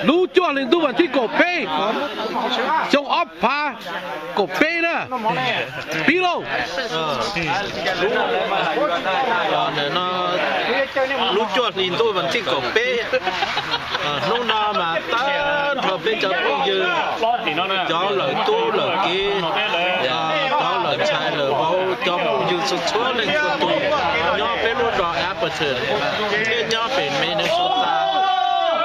Lub cuaj hli ntuj vas thib kaum peb, xyoo ob phav kaum peb na, pib lauj. Lub cuaj hli ntuj vas thib kaum peb, hnub no mas tag nrho peb cov phooj ywg, cov lawm tub lawm kev, cov lawm ntxhais lawm vauv, cov phooj ywg txhua txhua leej txhua tus nyob peb lub zos Appleton thiab nyob pem Minnesota,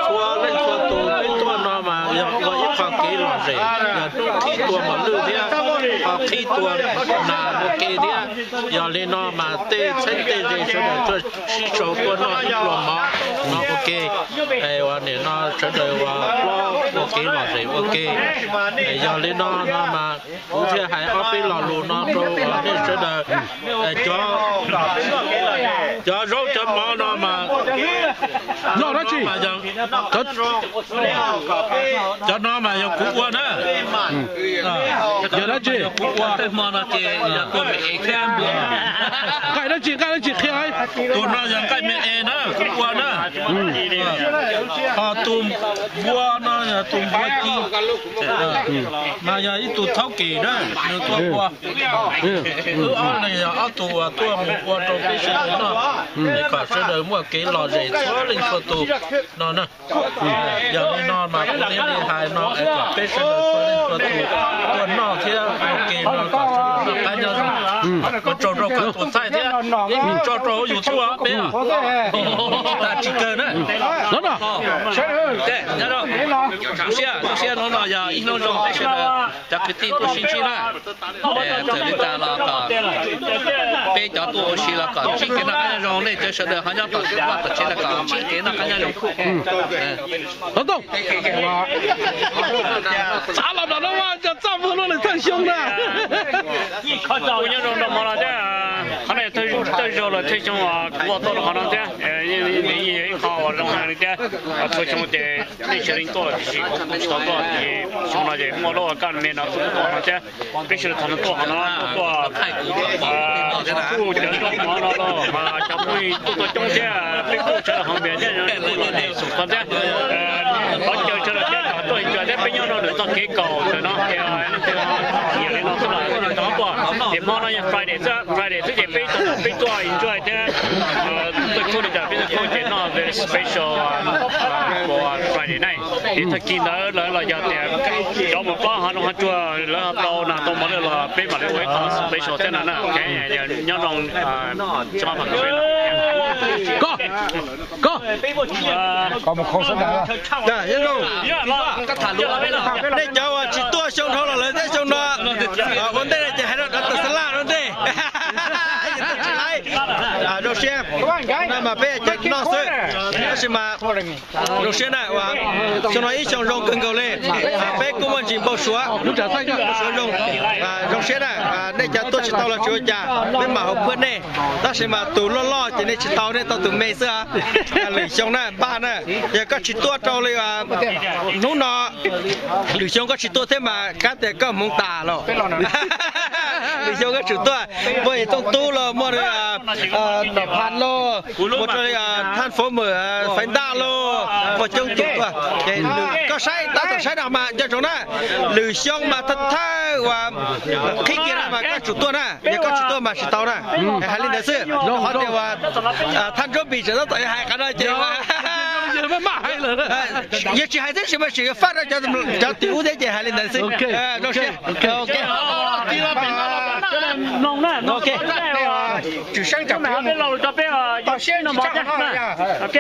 txhua leej txhua tus peb tuaj no mas yog ua ib qho kev lom zem, yog hnub qhib tua mos lwj thiab, qhib tua nas ua ke thiab. Yog li no mas tej txheeb tej ze sawv daws tuaj sib sau tuaj noj ib pluag mov no ua ke. Ua nim no sawv daws ua plob ua kev lom zem ua ke. Yog li no no mas kuv thiaj hais ob peb lo lus no rau nej sawv daws. Cov zaub cov mov no mas noj dab tsi? Cov no mas yog kuv ua na. Yog dab tsi? Kuv ua hmo no ces yog tua me e thiab npua. Nqaij dab tsi, nqaij dab tsi qhia? Tus no yog nqaij me e na, kuv ua na. Ho tus npua no yog tus npua ci. Mas yog ib tug thaub kem na, nws tuaj ua. Wb ob leeg yog ob tug uas tuaj mus ua rau peb sawv daws noj, kom sawv daws muaj kev lom zem txhua leej txhua tus no na. Yog li no mas kuv thiaj li hais no es kom peb sawv daws txhua leej txhua tus tuaj noj thiab ua ke no kom sawv daws noj qab nyob zoo. Ua tsaug rau koj tus thaij thiab, ib tso rau hauv YouTube peb os. Tsis tas tsis kawg na. Nyob zoo, zoo siab, zoo siab hnub no yog ib hnub zoo peb sawv daws cov kwv tij tuaj sib ntsib na. Txawm li cas los kom peb cov tuaj ua si los kom ntsib kev noj qab nyob zoo, nej cov sawv daws ho nyob tom tsev vaj tom tsev los kom ntsib kev noj qab nyob zoo. Txav los no cov txaj muag no lawm thawj xyoo na. Kuv nyob zoo rau hmo no thiab, qhov no thawj zaug los thawj xyoo kuv los tuaj rau qhov no thiab, ib qho uas zoo heev li thiab. Txhua xyoo ces nej sawv daws tuaj tiam sis kuv tsis tau tuaj, ces xyoo no ces muaj lub kaj me no tuaj no thiab. Peb sawv daws thaum no tuaj qhov no tuaj, kuj cov zaub mov no los cov phooj ywg tuaj tau coob thiab, peb kuj sawv daws hov npias thiab, kuj los xum qhov thiab. Thov caw sawv daws thiab kom tuaj cuag thiab, peb nyob rau ntawm txoj kev kaum ntawm no ces leej twg nyiam li no xwb los tau tuaj. Ces hmo no yog Friday xwb, Friday xwb ces peb tau peb tuaj enjoy thiab. Tuaj txhua li cas peb tuaj ces noj very special for Friday night. Ces tag kis ntawd lawm los yog tias cov mus plob hav zoov hav tsuag lawv ho tau nas tau mov lawm los peb mam li ua ib qho special thiab no na. Nyob zoo. Koj, koj, nej cov uas tsis tuaj xyoo dhau los lawm thiab xyoo no ua ntej ces hais rau cov tas xas laj rau ntej. Tsis laiv, zoo siab. No mas peb cov noj xwb, tab sis mas zoo siab na, xyoo no ib xyoo zoo kawg nkaus li. Peb kuj muaj ntsis npau suav, npau suav zoo, zoo siab na. Nej cov tuaj tsis tau los tsis ua cas, peb mam hauv phuaj nej. Tab sis mas tus loj loj ces nej tsis tau, nej tau tus me xwb. Lwm xyoo na npaj na, yog koj tsis tuaj rau li hnub no, lwm xyoo koj tsis tuaj thiab mas kab tias koj hmoov tas los. Lwm xyoo koj tsum tuaj, muaj Tooj Tub los, muaj Nom Phas los, muaj Thaj Fov Mawm, Faiv Ntaj los, muaj coob tus tuaj. Koj saib tab tom saib no mas nco ntsoov na, lwm xyoo mas thawj thawj uas qhib kiag no mas koj tsum tuaj na, yog koj tsis tuaj mas tsis tau na. Hais li ntawd xwb, qhov tias uas Thaj Ntsuab Npis tseem tab tom hais qhov no ces yawg tsis hais thiab, sis mas tseem yuav faj rau cov tim ub thiab ces hais li ntawd xwb. Zoo siab. Tshwm Seeb, peb lo lus rau peb tau siab no mov thiab. Ok,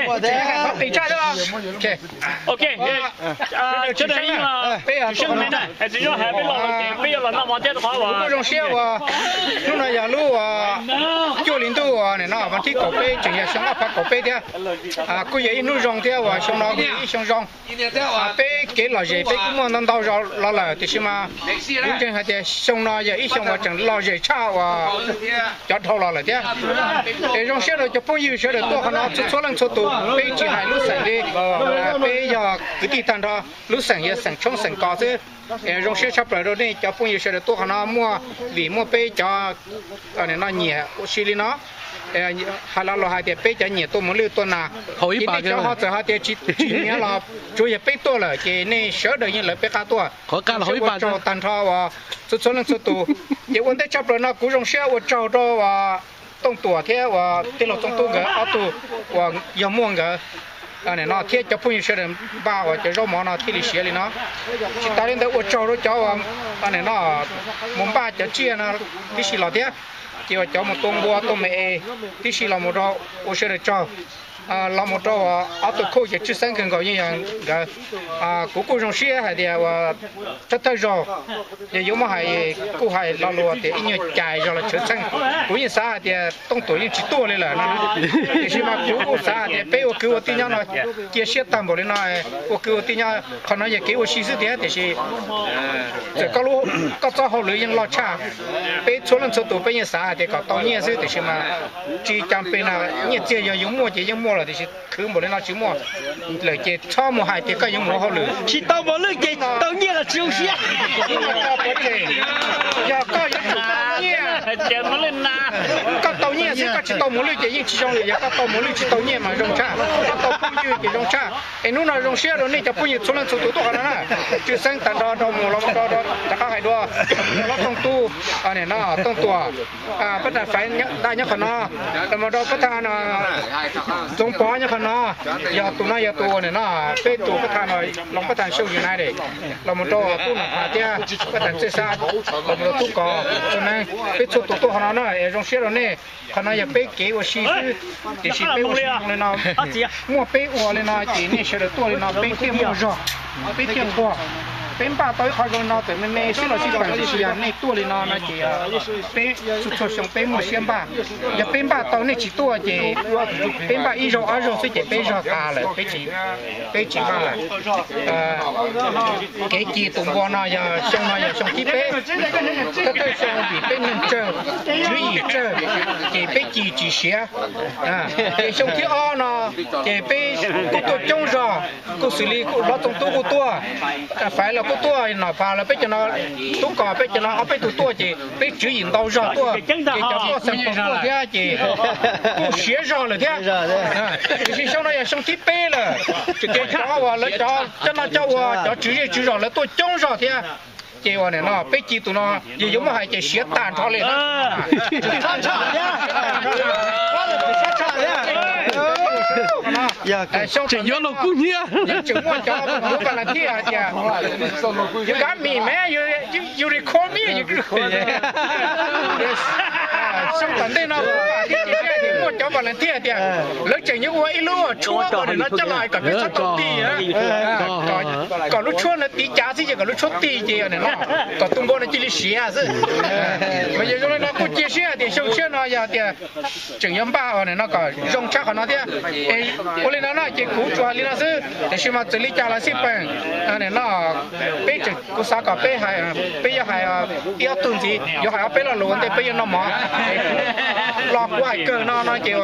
sawv daws, peb Tshwm Seeb me na, txiv Zuag hais peb lo lus ces peb yuav los noj mov thiab rau qhov uas zoo siab uas hnub no yog lub cuaj hli ntuj uas nim no vas thib kaum peb tseem yog xyoo ob phav kaum peb thiab. Kuj yog ib hnub zoo thiab uas xyoo no kuj yog ib xyoo zoo. Peb kev lom zem peb kuj muaj ntau ntau los lawm tiam sis mas kuv ntseeg hais tias xyoo no yog ib xyoo uas tseem lom zem tshaj uas cov dhau los lawm thiab. Es zoo siab rau cov phooj ywg sawv daws tuaj qhov no txhua txhua leej txhua tus, peb tsis hais lub xeem li, peb yog kwv tij tag nrho, lub xeem yog xeem tshoob xeem kos xwb. Es zoo siab tshaj plaws rau nej cov phooj ywg sawv daws tuaj qhov no muaj, vim muaj peb cov no nyiam ua si li no. Hais los los hais tias peb cov nyiam tua mos lwj tua nas, ces nej cov ho txawm hais tias tsis nyiam los tsuav yog peb tuaj lawm ces nej sawv daws yeej lawv peb qab tuaj. Ua tsaug tag nrho uas txhua txhua leej txhua tus. Ces ua ntej tshaj plaws no kuv zoo siab ua tsaug rau uas Tooj Tuam thiab uas tij laug Txooj Tub nkawd ob tug uas yog muaj nkawd no thiab cov phooj ywg sawv daws npaj uas cov zaub mov no thiaj li siav li no. Tsis tas li ntawd ua tsaug rau cov uas no mus npaj cov tsiaj no tib si los thiab, ces uas cov mus tua npua tua me es tib si los mus rau ua sawv daws tsaug. Los mus rau ob tug khuj ces tshwj xeeb kawg nkaus yeej yog nkawd. Kuv kuj zoo siab hais tias uas thawj thawj zaug yog yuav muab hais kuj hais lo lus tias ib nyuag cais zog los tshwj xeeb. Kuv yeej xav hais tias Tooj Tuam yeej tsis tuaj li lawm no, tiam sis mas kuv kuj xav hais tias peb ua kwv ua tij nyob no cia siab tag npaum li no, ua kwv ua tij nyob qhov no yog kev ua si xwb tiag tiam sis txawm koj txoj hauj lwm yeej loj tshaj. Peb txhua leej txhua tus peb yeej xav hais tias kom tau nyiaj xwb tiam sis mas tsis cas pes na, nyiaj txiag yog yuav muaj ces yeej muaj lawm tiam sis khwv npaum li no tsis muaj lawm ces txhob mus hais tias koj yuav mus ua hauj lwm. Tsis tau mos lwj ces tau nyiaj los tsis zoo siab. Yog koj yuav tsum tau nyiaj, koj tau nyiaj xwb koj tsis tau mos lwj ces yeej tsis zoo li. Yog koj tau mos lwj tsis tau nyiaj mas zoo tshaj, koj tau phooj ywg ces zoo tshaj. Es hnub no zoo siab rau nej cov phooj ywg txhua leej txhua tus tuaj qhov no na. Tshwj xeeb tag nrho rau mus los rau rov qab hais dua, Tooj Tub, Tooj Tuam, Pab Tag Faiv ntaj nyob qhov no, los mus rau Pab Tag Ntxoov Pov nyob qhov no, yog tus no yog tus uas no peb tus Pab Tag no, los Pab Tag Xyooj United, los mus rau Tub Nom Phas thiab Pab Tag Txej Xab, los mus rau Tub Kos, tus neeg, peb txhua tus tuaj qhov no na es zoo siab rau nej. Qhov no yog peb kev ua si xwb, tiam sis peb ua si zoo li no, muaj peb ua li no ces nej sawv daws tuaj li no peb thiaj muaj zog, peb thiaj nquag. Peb npaj tau ib qho zoo li no txawm me me xwb los sib peem, tiam sis yog nej tuaj li no no ces peb txhua txhua xyoo peb muaj siab npaj. Yog peb npaj tau nej tsis tuaj ces peb npaj ib zaug ob zaug xwb ces peb zog tas lawm, peb tsis npaj lawm. Kev ci tus npua no yog xyoo no yog xyoo thib peb, thawj thawj xyoo vim peb neeg tsawg, tswv yim tsawg, ces peb ci tsis siav. Ces xyoo thib ob no ces peb kuj tuaj coob zog, kuj xws li kuj Hlob Txooj Tub kuj tuaj, Faiv los kuj tuaj, Nom Phas los peb cov no, Tub Kos peb cov no ob peb tug tuaj ces peb tswv yim ntau zog tuaj, ces cov tuaj xeem pos tuaj thiab ces kuj siav zog lawm thiab. Tiam sis xyoo no yog xyoo thib peb lawm, ces cov uas lawv cov coj noj coj ua cov tswv zej tswv zos lawv tuaj coob zog thiab. Ces uas nim no peb ci tus no yog yuav muab hais ces siav tag nrho li. Tseem yuav los kub hnyiab. Tseem muaj cov kuv volunteer hais tias, you got me man, you record me, you xyoo tom ntej no muaj cov volunteer hais tias lawv tseem yuav ua ib lub tshuab kom nim no coj los kom peb txhob tau tig, kom lub tshuab no tiv cav xwb ces kom lub tshuab tig ces nim no kom tus npua no cia li siav xwb. Mas yog zoo li no kuj cia siab hais tias xyoo tshiab no yog tias tseem yuav npaj ua nim no kom zoo tshaj qhov no thiab. Ua li no no ces kuv tsuas hais li no xwb, tiam sis mas txawm li cas los xij peem, nim no peb tseem, kuv xav kom peb hais, peb yuav hais ib ob tug ntxiv, yuav hais ob peb lo lus ua ntej peb yuav noj mov. Los kuv hais kawg no no ces,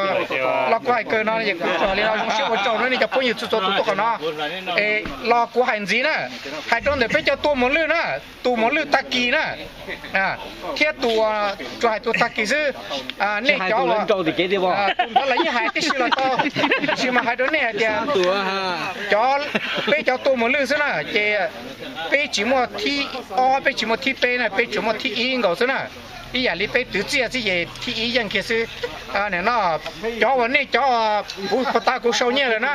los kuv hais kawg no ces kuv tsuas hais li no, zoo siab ua tsaug rau nej cov phooj ywg txhua txhua tus tuaj qhov no. Los kuv hais ntxiv na, hais rau ntawm peb cov tua mos lwj na, tus mos lwj tag kis na, thiab tus, tsuas hais tus tag kis xwb. Nej cov, tus ntawd los yeej hais tib si los tau, tiam sis mas hais rau nej hais tias cov, peb cov tua mos lwj xwb na ces peb tsis muaj thib ob, peb tsis muaj thib peb na, peb tsuas muaj thib ib nkaus xwb na. Ib yam li peb twv txiaj xwb ces thib ib yeej kiag xwb. Nim no cov uas nej cov, kuv pov tag kuv sau nyiaj lawm na,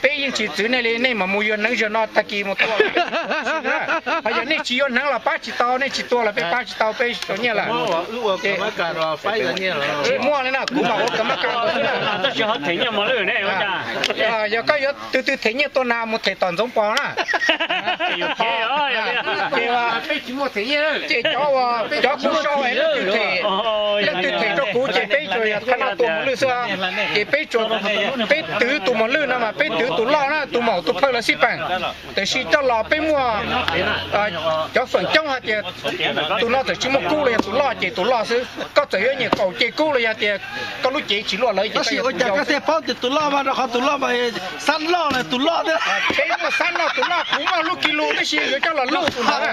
peb yeej tsis txwv nej li, nej mam mus yuav hneev zaum no tag kis mus tua. Ho yog nej tsis yuav hneev los pab tsis tau, nej tsis tua los peb pab tsis tau, peb sau nyiaj lawm. Tsis muaj li no, kuv mam ua kam mab kas xwb na. Tab sis ho them nyiaj mos lwj ne. Yog koj yuav tus twg them nyiaj tua nas mus them tom Ntxoov Pov na. Ces cov, cov kuv sau leej twg them, leej twg them rau kuv ces peb tsuas yog thaj no tua mos lwj xwb. Ces peb, peb twv tus mos lwj no mas peb Twv tus loj na, tus maum tus phawj los xij peem, tiam sis coj los peb muaj cov feem coob hais tias tus no txawm tsis muaj kub los yog tus loj ces tus loj xwb. Koj txawm yuav nyiam kaum ce kub los yog tias koj lub cev tsis luaj lawv ces tab sis ua cas koj thiaj paub tias tus loj mas rau qhov tus loj mas xab loj los tus loj thiab. Peb muaj xab loj tus loj, kuv muaj lub ki lus tab sis yuav coj los luj tus ntawd.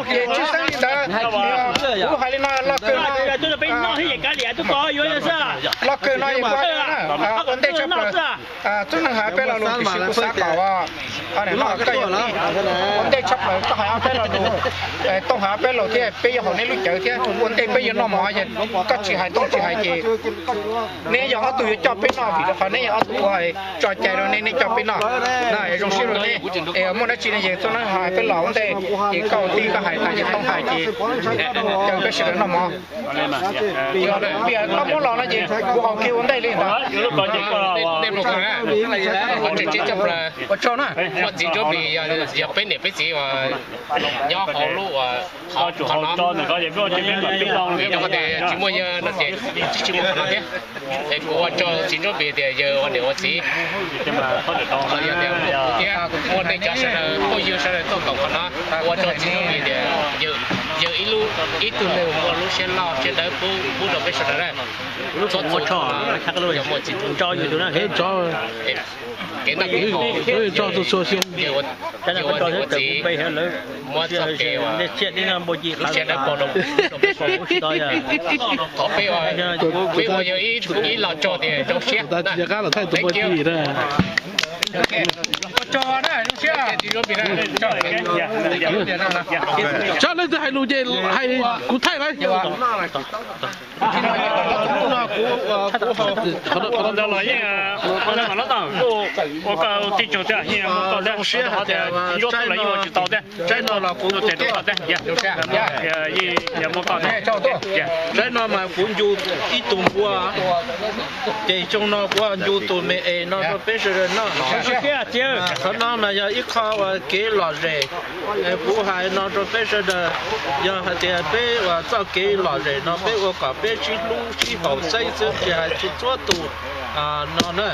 Ces tshwj xeeb li ntawd, kuv hais li no, loj kawg no, loj kawg no, ua ntej tshaj plaws. Txwb neeg hais peb lo lus tiam sis kuv xav kom koj yog ua ntej tshaj plaws, koj hais ob peb lo lus, Tooj hais ob peb lo thiab, peb yuav haum nej lub cawv thiab. Ua ntej peb yuav noj mov, koj tsis hais Tooj tsis hais ces neb yog ob tug yuav coj peb noj vim rau qhov neb yog ob tug ua tso cai rau nej, nej coj peb noj na. Zoo siab rau nej, es muaj dab tsi no ces txwb neeg hais peb los ua ntej, ces koj ua tij koj hais tas ces Tooj hais ces caw peb sawv daws noj mov. Koj muab los no ces kuv haus kiag ua ntej li ntawd. Ua tsaug na, muaj txiv Ntsuab Npis yog peb niam peb txiv uas nyob hauv lub uas qhov no, yog tias tsis muaj yawg no ces tsis muaj qhov no thiab. Es kuv ua tsaug txiv Ntsuab Npis tias yawg ua niam ua txiv, thiab ua nej cov sawv daws phooj ywg sawv daws tuaj koom qhov no. Ua tsaug txiv Ntsuab Npis tias yawg ib lub, ib tug neeg muaj lub siab loj siab dawb pub pub rau peb sawv daws na. Txhua txhua kev noj kev haus, yawg ua niam ua txiv muab txoj kev uas lub siab dawb paug rau peb sawv daws. Thov peb, peb ua yawg ib los tso tias zoo siab. Tso leej twg hais lus ces hais kuv thaij lawm. Ua koj tij tsaug thiab, yeej muaj koj thiab, tsis tau tias Ntsuab Paj los yeej ua tsis tau thiab. Tsaib no los kuv, tsaib no mas kuv ncu ib tug npua, ces xyoo no kuv ncu tus me es no rau peb sawv daws noj. Qhov no mas yog ib qho uas kev lom zem, kuv hais no rau peb sawv daws, yog hais tias peb uas txoj kev lom zem no peb ua kom peb sib hlub sib haum xeeb xwb, tsis hais txhua txhua tus no na.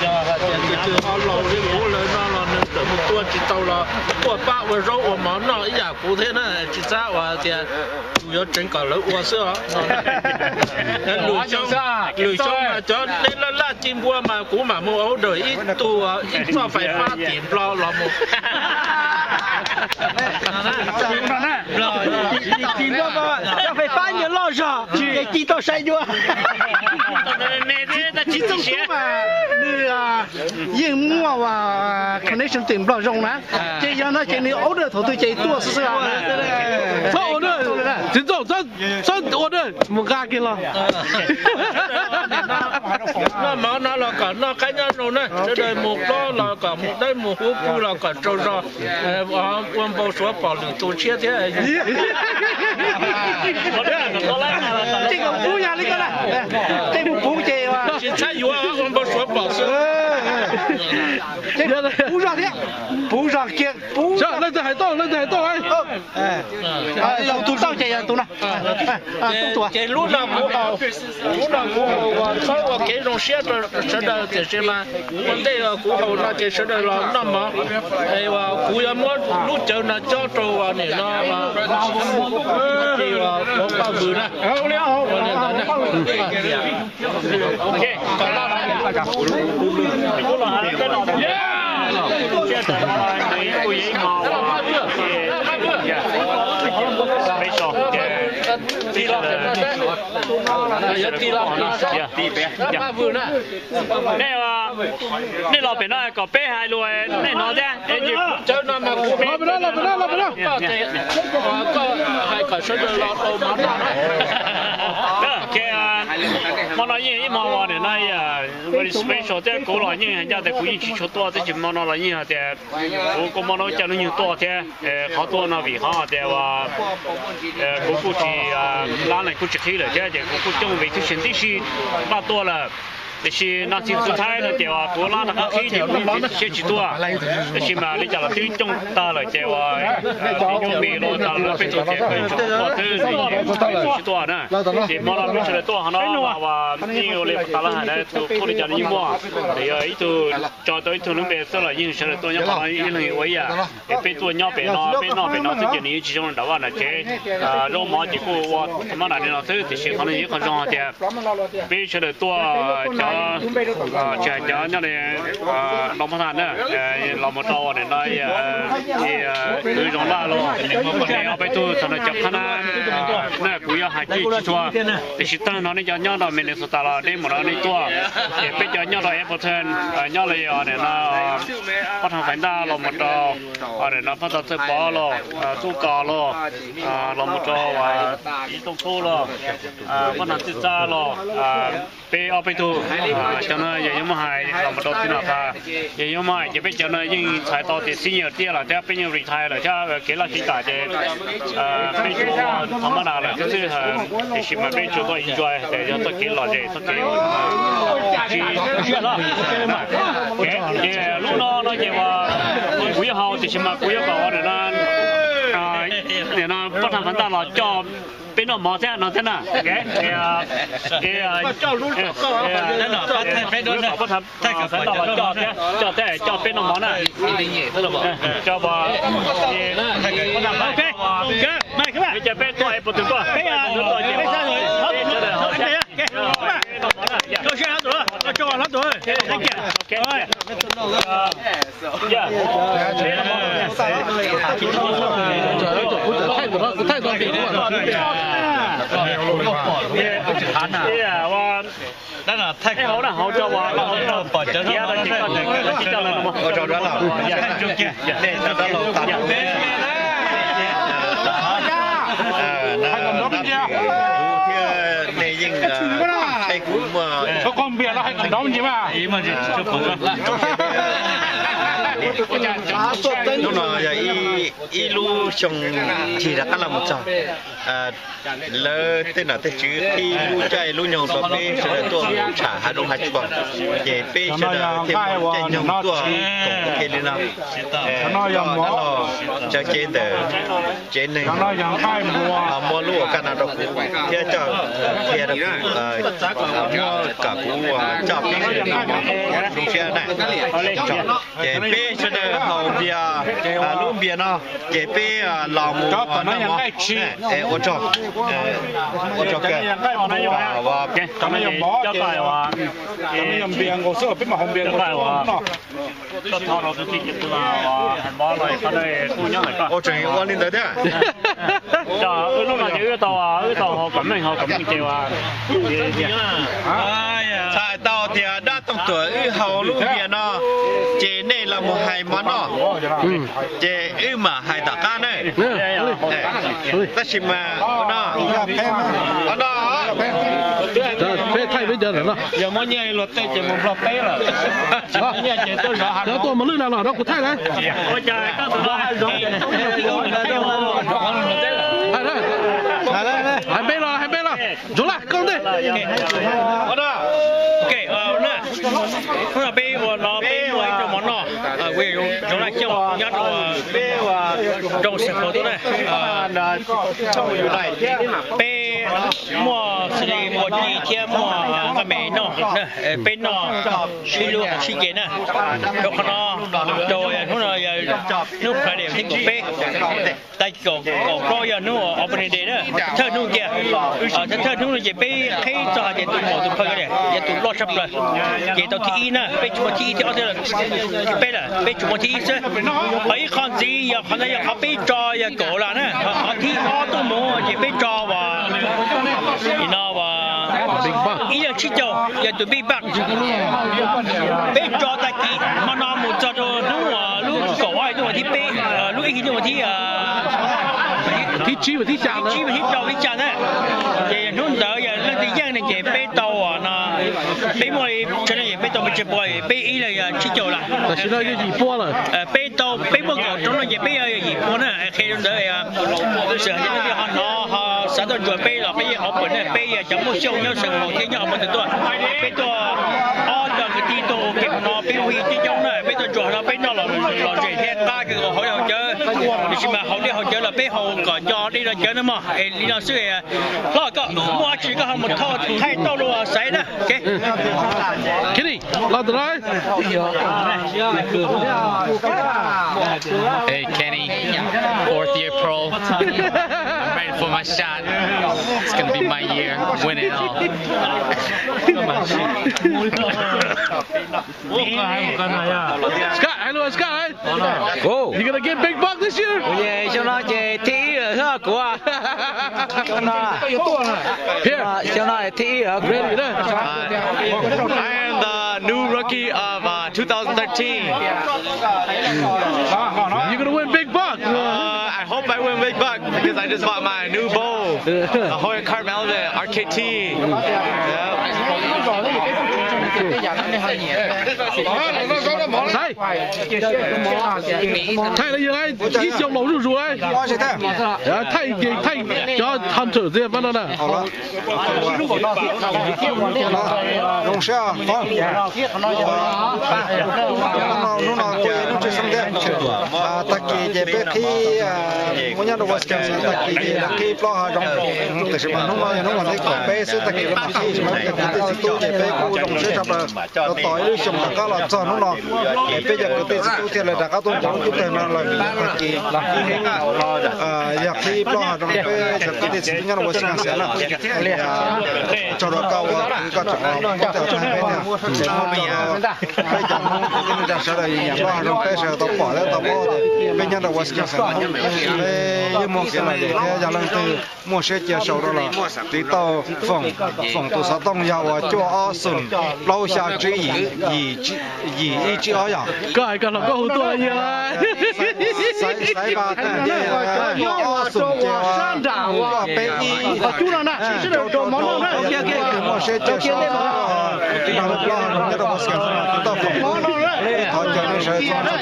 Yog hais tias tus twg ho los li kuv lawm no los nws txawm mus tua tsis tau los tuaj pab ua zaub ua mov noj ib yam kuv thiab na, tsis txhob ua tias tus yuav tseev kom lawv ua xwb os. Lwm xyoo, lwm xyoo mas cov neb laj laj ci npua mas kuv mam mus order ib tug ib txoj fais fab tim Nplog los mus. Tim Nplog, cov fais fab nyias loj zog, ces ci tau sai dua. Txiv Ntxooj Kub mas nws yeej muaj connection tim Nplog zoo na, ces yog no ces nws order thaum twg ces tuaj xwb xwb. Txhob order, Txiv Ntxooj, txhob order, mus nqa kiag los. Noj mov no los kom noj qab nyob zoo na, sawv daws mus plob los kom mus dawb mus huv pw los kom tsaug zog, ua npau suav pom lwm tus tshiab thiab. Tej kom puv yog li ko na, tej mus puv ces tsis txhob yuav, ua npau suav pom xwb. Puv zog thiab, puv zog kiag, puv. Leej twg hais tau, leej twg hais tau. Tus tau ces yog tus no. Ces lub no kuv haus, lub no kuv haus uas txhawb ua kev zoo siab rau sawv daws, tiam sis mas ua ntej kuv haus no ces sawv daws los noj mov. Kuv yuav muab lub cawv no cob rau nim no, ces uas ua paj vwm na. Nej, nej los pem no kom peb hais lus nej hnov thiab. Hmo no yeej ib hmo ua nim no very special thiab, kuv los yeej hais ncaj tias kuv yeej tsis tshua tuaj, tab sis hmo no los yeej hais tias kuv kuj muaj ib co hnub nyoog tuaj thiab. Qhov tuaj no vim qhov tias kuv kuj tsis, lab leeg kuj tsis qhib lawm thiab ces kuv kuj coj mus vim tib si npaj tuaj lawm. Tiam sis no txiv xub thaib no ces uas kuv lab rov qab qhib ces kuv siab tsis tuaj, tab sis mas li cas los twb cooj tag lawm ces uas txiv nyuj mis los tas lawm peb tug ces peb tsuas tuaj xwb, tsis tuaj na. Ces hmo no peb sawv daws tuaj qhov no los uas yeej ua li tas lawm hais na, tus qub li cas nws yeej muaj, yog ib tug tso tau ib tug lub npe xwb los yeej sawv daws tuaj nyob qhov no ib leeg ua ib yam. Es peb tuaj nyob pem no peb noj pem no xwb ces nws yeej tsis zoo nram vaj nram tsev. Zaub mov ces kuj ua tha mab nam li no xwb, tiam sis qhov no yog ib qho zoo hais tias peb sawv daws tuaj, cov, tsis hais cov nyob li Los Mos Thas na, los mus rau nim no kwv Zoov Laj los, ob peb tug txog no cov qhab nab na, kuv yuav hais tsis tshua, tiam sis tag no nej cov nyob rau Minnesota los nej mus no nej tuaj, ces peb cov nyob rau Appleton, nyob li nim no Pab Thaj Faiv Ntaj los mus rau, nim no Pab Thaj Txawj Pov los, Tub Kos los, los mus rau Ib Tooj Kub los, Pab Thaj Txwj Txab los, peb ob peb tug, cov no yog yuav muab hais los mus rau txiv Nom Qha, yog yuav muab hais ces peb cov no yeej txhais tau tias senior tiaj lawm thiab peb yeej retire lawm thiab kev laj kev kam ces peb tsuas tha mab nam lawm xwb xwb, tiam sis mas peb tsuas tuaj enjoy tias yog txoj kev lom zem txoj kev tsis siab hlo. Ces lub no no ces uas kuv yuav haus tiam sis mas kuv yuav kom ua nim no Pab Thaj Faiv Ntaj los coj peb noj mov thiab no thiab na. Pab Thaj Faiv Ntaj los coj thiab, coj thiab coj peb noj mov na. Coj peb, coj peb tuaj es puas twg tuaj, peb tuaj ces peb sawv daws haus thiab. Peb hauv na, hauv rau, hauv rau, pom cov no ces koj tsis coj lawv no mog. Nej yeej, kuv muaj, hnub no yog ib lub xyoo ncig rov qab los mus txog. Lawv tej nom tej tswv qhib lub caij lub nyoog rau peb sawv daws tuaj mus tsham hav zoov hav tsuag, ces peb sawv daws thiaj muaj caij nyoog tuaj koom ua ke li no. Cov no yog mov, cov cev ntawm tsev neeg, muab lub uas kaj no rau kuv thiab coj qhia rau kuv, muab kom kuv coj peb sawv daws noj mov zoo siab na. Ces peb sawv daws haus npias, lub npias no ces peb los mus noj mov, ua tsaug, ua tsaug kawg. Ua tsaug, ua li ntawd thiab. Wb lub no ces wb tau, wb tau haus kom meej haus kom meej ces txhais tau tias dab tooj tuam wb haus lub npias no ces nej los mus hais mov noj, ces wb mam hais tom qab na. Tab sis mas no, no, peb thaij peb cov ntawm no. Yog muab nyiaj luag tej ces mus nplog teb lawm. Cov tuaj mos lwj no los rau kuv thaij na. Hais npe los, hais npe los. Zoo Laj koj ntej. Hnub no peb ua no peb ua ib tug mov noj, Zoo Laj Xyooj nyob rau nroog Xeem Pov Tub na. Peb muaj xws li muaj ci thiab muaj nqaij me noj, peb noj sib hlub sib ce na. Rau qhov no, rau hnub no yog hnub Friday thib kaum peb, tais kaum plaub yog hnub opening day na. Thawj hnub kiag, thawj hnub no ces peb qhib txog hais tias tus maum tus phaw yog tus loj tshaj plaws, ces tau thib ib na. Peb tsis muaj thib ib thib ob thib peb lawm, peb tsuas muaj thib ib xwb. Ho ib qho ntxiv yog qhov no yog qhov peb tso yog kaum las na, qhov thib ob tuaj mus ces peb tso uas no ib leeg tsib caug yog tus big buck. Peb tso tag kis hmo no mus txog rau hnub lub kaum ob hnub thib peb, lub ib hnub thib, thib tsib, thib rau thib xya na. Ces hnub ntawd yog leej twg yeej ne ces peb tau no, peb muaj li tshaj no ces peb tau pes tsawg pua, peb ib leeg yog tsib caug las. Tam sim no yog yim pua lawm. Peb tau, peb muaj kaum rau no ces peb yog yim pua na. Qhia rau ntawd, txawm hais tias leej twg ho hnov ho xav tuaj ntsuas peb los peb yeej open na, peb yog cov muaj xyooj nyob Xeem Pov thiab nyob Oregon tuaj, peb tuaj Tiam sis mas haus dej haus cawv los peb haus kom nco dej nco cawv na mog. Es li no xwb, hlob koj muaj dab tsi koj ho mus thauj thaij tauj los xaiv na. Kenny, los tus no. Hey, Kenny, fourth year pro. I'm ready for my shot. It's gonna be my year. Win it all. Scott, hais lus Scott, eh? You gonna get big buck this year? Xyoo no ces thib ib lawm kuv. Xyoo no, xyoo no thib ib lawm. Ready, no? I am the new rookie of uh, two thousand thirteen. You're gonna win big buck. Uh, I hope I win big buck because I just bought my new bow, the Hoyt Carbon Eleven R K T. Yep. Thaij, thaij lawv yog ib xyoo laus zuj zus lawm. Thaij ces thaij cov hunter thiab pab no na. Zoo siab, hnub no ces hnub tshwj xeeb thiab. Tag kis ces peb qhib, muaj nyob rau Wisconsin, tag kis ces lawv qhib plaub hav zoov. Tiam sis mas hnub no yog hnub vas thib kaum peb xwb, tag kis lawv mam qhib, tiam sis mas peb kwv tij txiv tub ces peb kuj zoo siab tshaj plaws. Tos tos ib lub xyoo rov qab los txog hnub no, es peb cov kwv tij txiv tub thiaj li rov qab tuaj ncav lub teb chaws no lawm. Tag kis yog qhib plaub hav zoov peb cov kwv tij txiv tub nyob rau Wisconsin na. Tsaug rau koj uas koj tseem los pab tau peb thiab. Ces muab rau peb cov Hmoob kwv tij neej tsa sawv daws nyiam plaub hav zoov peb sawv daws tau pom thiab tau paub tias peb nyob rau Wisconsin no peb yeej muaj kev lom zem thiab yog leej twg muaj siab cia sau rau los tiv tauj Foom, Foom tus xov tooj yog uas cuaj ob xoom plaub xya tsib yim ib tsib ob yom. Koj hais koj hluas nkauj hu tuaj los yog. Xaiv, xaiv vas tag ces cuaj ob xoom ces cuaj peb ib. Muaj siab cia sau rau los tiv tauj plaub hav zoov nyob rau Wisconsin no tiv tauj Foom. Thov caw nej sawv daws txhua tus,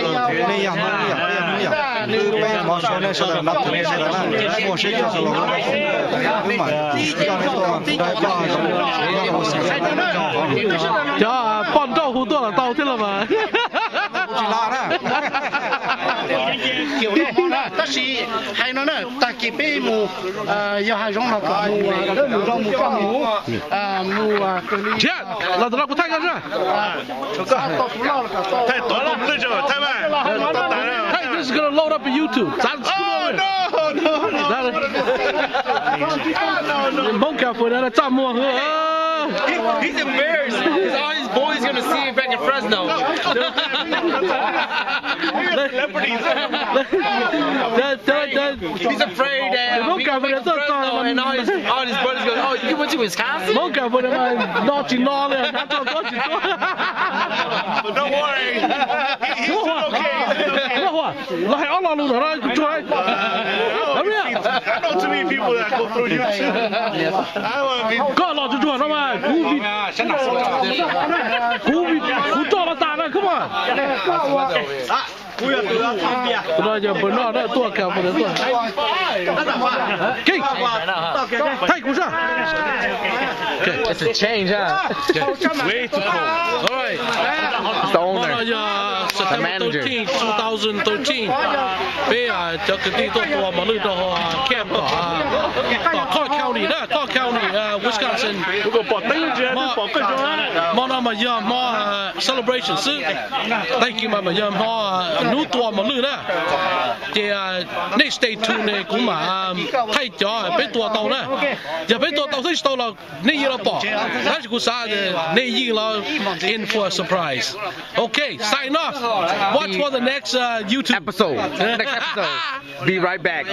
nej yog Hmoob yom, nej yog Hmoob yom, twb peb hmov suav nej sawv daws, nab thwm nej sawv daws na, muaj siab cia sau los rau Foom, wb mam coj nej tuaj nrog plaub hav zoov nyob rau Wisconsin. Cov poj nrauj hu tuaj los tau thiab los mas. Tsis los na. Tab sis hais no na, tag kis peb mus, yog hav zoov no kom mus, mus zoo mus koj mus, mus, Nrhiav, los tus no kuv thaij koj xwb. Thaij, this is gonna load up on YouTube. Txav. Hmoob California no txaj muag. He's embarrassed because all his boys gonna see him back in Fresno. He's afraid that Hmoob California txaj txog and all his, all his brothers go, oh, you went to Wisconsin? Hmoob California mas no tsis no li, hnav txoj txob tsis tuaj. Don't worry. He's doing okay. He's doing okay. Los hais ob lo lus no kuv tsuag. I know too many people that go through YouTube. Koj los tsuag tsuag no mas kuv, kuv, kuv tso los tas na, come on. Tus no yog npawg no na, tuaj California tuaj. Thaij kuv sab. It's a change, huh? Way too cold. All right. It's the owner. Yog September thirteen, two thousand thirteen. Peb cov kwv tij tuaj tua mos lwj rau camp tom, tom Clark County na, Clark County, Wisconsin. Hmo no mas yog hmo celebration xwb. Tag kis mas mas yog hmo hnub tua mos lwj na. Ces nej stay tuned ne, kuv mam thaij cov peb tua tau na. Yog peb tua tau xwb tsis tau los nej yeej los pom, tab sis kuv xav nej yeej los in for a surprise. Okay, sign off. Watch for the next YouTube episode. Next episode. Be right back.